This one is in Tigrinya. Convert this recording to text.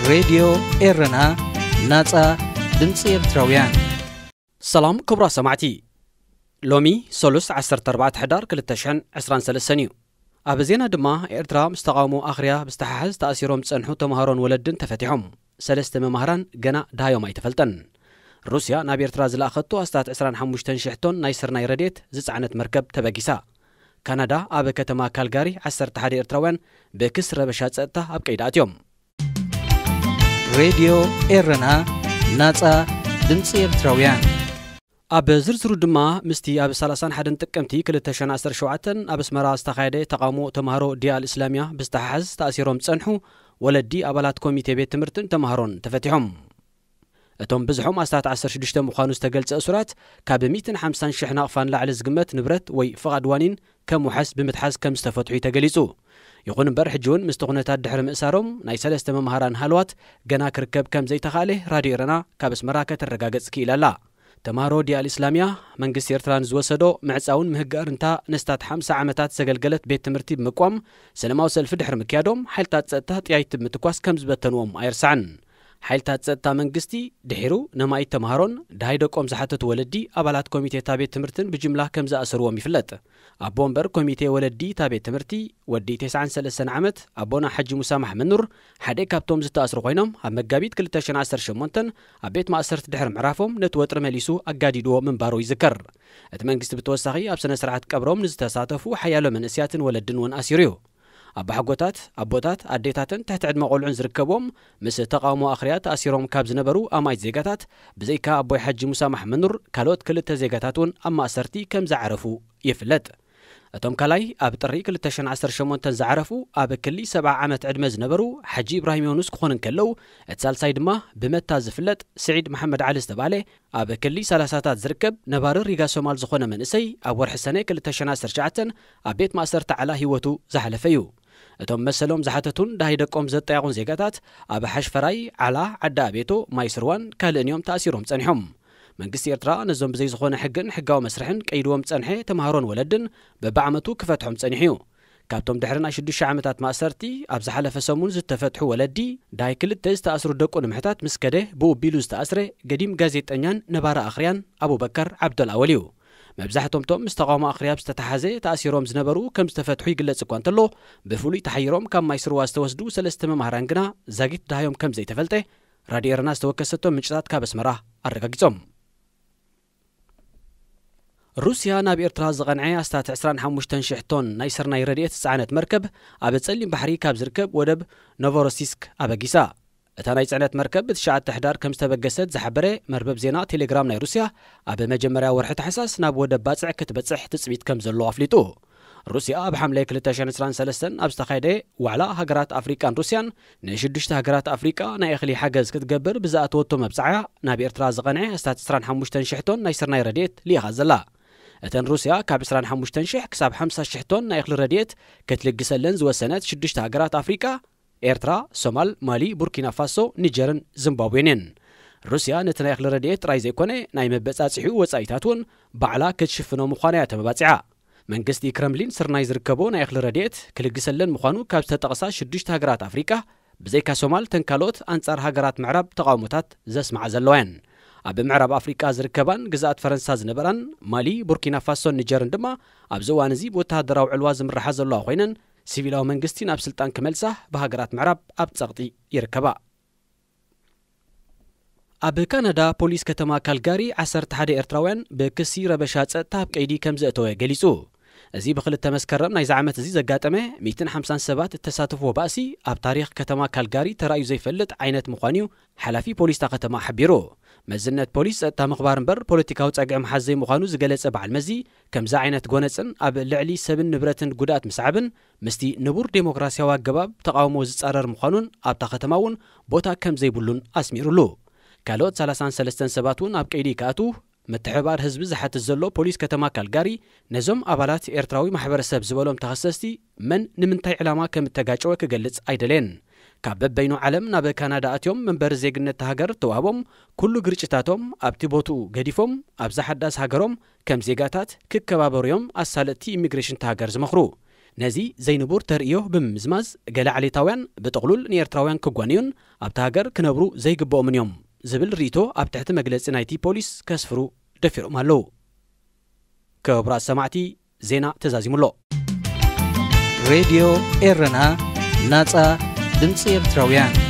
ሬድዮ ኤረና፣ ናጻ ድምጺ ኤርትራውያን። ሰላም ክቡራት ሰማዕቲ፣ ሎሚ ሰሉስ ዓሰርተ ኣርባዕተ ሕዳር ክልተ ሽሕን ዕስራን ሰለስተን እዩ። ኣብ ዜና ድማ፣ ኤርትራ ምስ ተቓውሞ ኣኽርያ ብዝተሓሓዝ ተኣሲሮም ዝጸንሑ ተምሃሮን ወለድን ተፈቲሖም። ሰለስተ መማህራን ገና ደሃዮም ኣይተፈልጠን። ሩስያ ናብ ኤርትራ ዝለኣኸቶ ኣስታት ዕስራን ሓሙሽተን ሽሕ ቶን ናይ ስርናይ ረድኤት ዝጸዓነት መርከብ ተበጊሳ። ካናዳ ኣብ ከተማ ካልጋሪ ዓሰርተ ሓደ ኤርትራውያን ብክስ ረበሻ ጸጥታ ኣብ ቀይዲ ኣትዮም። ሬድዮ ኤረና፣ ናጻ ድምጺ ኤርትራውያን። ኣብ ዝርዝሩ ድማ፣ ምስቲ ኣብ ሰላሳን ሓደን ጥቅምቲ ክልተ ሽሕን ዓሰርተ ሸውዓተን ኣብ ኣስመራ ዝተኻየደ ተቓውሞ ተምሃሮ ዲያ ኣልእስላምያ ብዝተሓሓዝ ተኣሲሮም ዝጸንሑ ወለዲ ኣባላት ኮሚቴ ቤት ትምህርትን ተምሃሮን ተፈቲሖም። እቶም ብዝሖም ኣስታት ዓሰርተ ሽዱሽተ ምዃኑ ዝተገልጸ እሱራት፣ ካብ ሚእትን ሓምሳን ሽሕ ናቕፋ ንላዕሊ ዝግመት ንብረት ወይ ፍቓድ ዋኒን ከም ውሓስ ብምትሓዝ ከም ዝተፈትሑ እዩ ተገሊጹ። ይኹን እምበር፣ ሕጂ እውን ምስቲ ኩነታት ድሕሪ ምእሳሮም፣ ናይ ሰለስተ መምሃራን ሃለዋት ገና ክርከብ ከም ዘይተኻእለ ራድዮ ኤረና ካብ ኣስመራ ከተረጋገጽ ክኢላ ኣላ። ተምሃሮ ዲያ ኣልእስላምያ፣ መንግስቲ ኤርትራ ንዝወሰዶ ምዕጻውን ምህጋርን እታ ነስታት ሓምሳ ዓመታት ዘገልገለት ቤት ትምህርቲ ብምቋም፣ ሰለማዊ ሰልፊ ድሕሪ ምክያዶም፣ ሓይልታት ጸጥታ ጥያይቲ ብምትኳስ ከም ዝበተንዎም ኣይርሳዕን። ሓይልታት ጸጥታ መንግስቲ፣ ድሒሩ ነማኢት ተምሃሮን ደሃይ ደቆም ዝሓተቱ ወለዲ ኣባላት ኮሚቴ እታ ቤት ትምህርትን ብጅምላ ከም ዝኣሰርዎም ይፍለጥ። ኣቦ ወንበር ኮሚቴ ወለዲ እታ ቤት ትምህርቲ፣ ወዲ ተስዓን ሰለስተን ዓመት ኣቦና ሓጂ ሙሳ ማሕመድ ኑር፣ ሓደ ካብቶም ዝተኣስሩ ኮይኖም፣ ኣብ መጋቢት ክልተ ሽሕን ዓሰርተ ሸሞንተን ኣብ ቤት ማእሰርቲ ድሕሪ ምዕራፎም፣ ነቲ ወጥሪ መሊሱ ኣጋዲድዎ ምንባሩ ይዝከር። እቲ መንግስቲ ብተወሳኺ፣ ኣብ ስነ ስርዓት ቀብሮም ንዝተሳተፉ ሓያሎ መንእስያትን ወለድን እውን ኣሲሩ እዩ። ኣባሓጎታት፣ ኣቦታት፣ ኣዴታትን ትሕቲ ዕድመ ቆልዑን ዝርከብዎም፣ ምስ ተቓውሞ ኣኽርያ ተኣሲሮም ካብ ዝነበሩ ኣማኢት ዜጋታት፣ ብዘይካ ኣቦይ ሓጂ ሙሳ ማሕመድ ኑር፣ ካልኦት ክልተ ዜጋታት እውን ኣብ ማእሰርቲ ከም ዝዓረፉ ይፍለጥ። እቶም ካልኣይ ኣብ ጥሪ ክልተ ሽሕን ዓሰርተ ሸሞንተን ዝዓረፉ፣ ኣብ ክሊ ሰብዓ ዓመት ዕድመ ዝነበሩ ሓጂ ኢብራሂም ዮኑስ ክኾኑ እንከለዉ፣ እቲ ሳልሳይ ድማ ብመታ ዝፍለጥ ስዒድ መሓመድ ዓሊ ዝተባህለ፣ ኣብ ክሊ ሰላሳታት ዝርከብ ነባሪ ሪጋ ሶማል ዝኾነ መንእሰይ፣ ኣብ ወርሒ ሰነ ክልተ ሽሕን ዓሰርተ ትሽዓተን ኣብ ቤት ማእሰርቲ ዓላ ህይወቱ ዝሓለፈ እዩ። እቶም መሰሎም ዝሓተቱን ደሃይ ደቆም ዘጠያቑን ዜጋታት፣ ኣብ ሓሽፈራይ፣ ዓላ፣ ዓዲ ኣቤቶ፣ ማይ ስርዋን ካልእን እዮም ተኣሲሮም ጸኒሖም። መንግስቲ ኤርትራ ነዞም ብዘይ ዝኾነ ሕግን ሕጋዊ መስርሕን ቀይድዎም ጸንሐ ተምሃሮን ወለድን በብዓመቱ ክፈትሖም ጸኒሑ እዩ። ካብቶም ድሕሪ ናይ ሽዱሽተ ዓመታት ማእሰርቲ ኣብ ዝሓለፈ ሰሙን ዝተፈትሑ ወለዲ፣ ዳይ ክልተ ዝተኣስሩ ደቁ ንምሕታት ምስ ከደ ብኡ ቢሉ ዝተኣስረ ገዲም ጋዜጠኛን ነባሪ ኣኽርያን ኣቡበከር ዓብደል ኣወል እዩ። መብዛሕቶም ቶም ምስ ተቓውሞ ኣኽርያ ዝተተሓዘ ተኣሲሮም ዝነበሩ ከም ዝተፈትሑ ይግለጽ እኳ እንተሎ፣ ብፍሉይ ተሓይሮም ካብ ማይ ስርዋ ዝተወስዱ ሰለስተ መማህራን ግና ዛጊት ደሃዮም ከም ዘይተፈልጠ ራድዮ ኤረና ዝተወከሰቶም ምንጭታት ካብ ኣስመራ ኣረጋጊጾም። ሩስያ ናብ ኤርትራ ዝቐንዐ ኣስታት ዕስራን ሓሙሽተን ሽሕ ቶን ናይ ስርናይ ረድኤት ዝጸዓነት መርከብ ኣብ ጸሊም ባሕሪ ካብ ዝርከብ ወደብ ኖቮሮሲስክ ኣበጊሳ። እታ ናይ ጽዕነት መርከብ ብትሽዓተ ሕዳር ከም ዝተበገሰት ዝሓበረ መርበብ ዜና ቴሌግራም ናይ ሩስያ፣ ኣብ መጀመርያ ወርሒ ታሕሳስ ናብ ወደብ ባጽዕ ክትበጽሕ ትጽቢት ከም ዘሎ ኣፍሊጡ። ሩስያ ኣብ ሓምለ ክልተ ሽሕን ዕስራን ሰለስተን ኣብ ዝተኻየደ ዋዕላ ሃገራት ኣፍሪቃን ሩስያን፣ ንሽዱሽተ ሃገራት ኣፍሪቃ ናይ እኽሊ ሓገዝ ክትገብር ብዝኣተወቶ መብጽዓ፣ ናብ ኤርትራ ዝቐንዐ ኣስታት ዕስራን ሓሙሽተን ሽሕ ቶን ናይ ስርናይ ረድኤት ልኢኻ ዘላ። እተን ሩስያ ካብ ዕስራን ሓሙሽተን ሽሕ ክሳብ ሓምሳ ሽሕ ቶን ናይ እኽሊ ረድኤት ክትልግሰለን ዝወሰነት ሽዱሽተ ሃገራት ኣፍሪቃ፣ ኤርትራ፣ ሶማል፣ ማሊ፣ ቡርኪና ፋሶ፣ ኒጀርን ዚምባብዌን እየን። ሩስያ ነቲ ናይ እኽሊ ረድኤት ጥራይ ዘይኮነ፣ ናይ መበጻጽሒኡ ወጻኢታት እውን ባዕላ ክትሽፍኖ ምዃና እያ ተመባጺዓ። መንግስቲ ክረምሊን ስርናይ ዝርከቦ ናይ እኽሊ ረድኤት ክልግሰለን ምዃኑ ካብ ዝተጠቕሳ ሽዱሽተ ሃገራት ኣፍሪቃ፣ ብዘይካ ሶማል፣ ተን ካልኦት ኣንጻር ሃገራት ምዕራብ ተቓውሞታት ዘስምዓ ዘለዋ እየን። ኣብ ምዕራብ ኣፍሪቃ ዝርከባን ግዝኣት ፈረንሳ ዝነበራን ማሊ፣ ቡርኪና ፋሶን ኒጀርን ድማ ኣብዚ እዋን እዚ ብወተሃደራዊ ዕልዋ ዝምርሓ ዘለዋ ኮይነን፣ ሲቪላዊ መንግስቲ ናብ ስልጣን ክመልሳ ብሃገራት ምዕራብ ኣብ ጸቕጢ ይርከባ። ኣብ ካናዳ፣ ፖሊስ ከተማ ካልጋሪ ዓሰርተ ሓደ ኤርትራውያን ብክሲ ረበሻ ጸጥታ ኣብ ቀይዲ ከም ዘእተወ ገሊጹ። እዚ ብክልተ መስከረም ናይዚ ዓመት እዚ ዘጋጠመ፣ ሚእትን ሓምሳን ሰባት እተሳተፍዎ ባእሲ፣ ኣብ ታሪኽ ከተማ ካልጋሪ ተራእዩ ዘይፈልጥ ዓይነት ምዃኑ እዩ ሓላፊ ፖሊስ እታ ከተማ ሓቢሩ። መዝነት ፖሊስ ጸጥታ ምኽባር እምበር ፖለቲካዊ ጸግዒ ምሓዝ ዘይምዃኑ ዝገለጸ በዓል መዚ፣ ከምዚ ዓይነት ጎነጽን ኣብ ልዕሊ ሰብን ንብረትን ጉድኣት ምስዓብን ምስቲ ንቡር ዴሞክራስያዊ ኣገባብ ተቓውሞ ዝጻረር ምዃኑን ኣብታ ከተማ እውን ቦታ ከም ዘይብሉን ኣስሚሩሉ። ካልኦት ሰላሳን ሰለስተን ሰባት እውን ኣብ ቀይዲ ክኣትዉ ምትሕብባር ህዝቢ ዝሓትት ዘሎ ፖሊስ ከተማ ካልጋሪ፣ ነዞም ኣባላት ኤርትራዊ ማሕበረሰብ ዝበሎም ተኸሰስቲ መን ንምንታይ ዕላማ ከም እተጋጨወ ክገልጽ ኣይደለየን። ካብ በበይኑ ዓለም ናብ ካናዳ ኣትዮም መንበሪ ዜግነት እታ ሃገር እተዋህቦም፣ ኩሉ ግርጭታቶም ኣብቲ ቦትኡ ገዲፎም፣ ኣብዛ ሓዳስ ሃገሮም ከም ዜጋታት ክከባበሩ እዮም ኣሳለጥቲ ኢሚግሬሽን እታ ሃገር ዝመኽሩ። ነዚ ዘይንቡር ተርእዮ ብምምዝማዝ፣ ገለ ዓሌታውያን ብጥቕሉል ንኤርትራውያን ክጓንዩን ኣብታ ሃገር ክነብሩ ዘይግብኦምን እዮም ዝብል ርእይቶ ኣብ ትሕቲ መግለጺ ናይቲ ፖሊስ ከስፍሩ ደፊሮም ኣለዉ። ክቡራት ሰማዕቲ፣ ዜና ተዛዚሙ ኣሎ። ሬድዮ ኤረና፣ ናጻ ድምጺ ኤርትራውያን።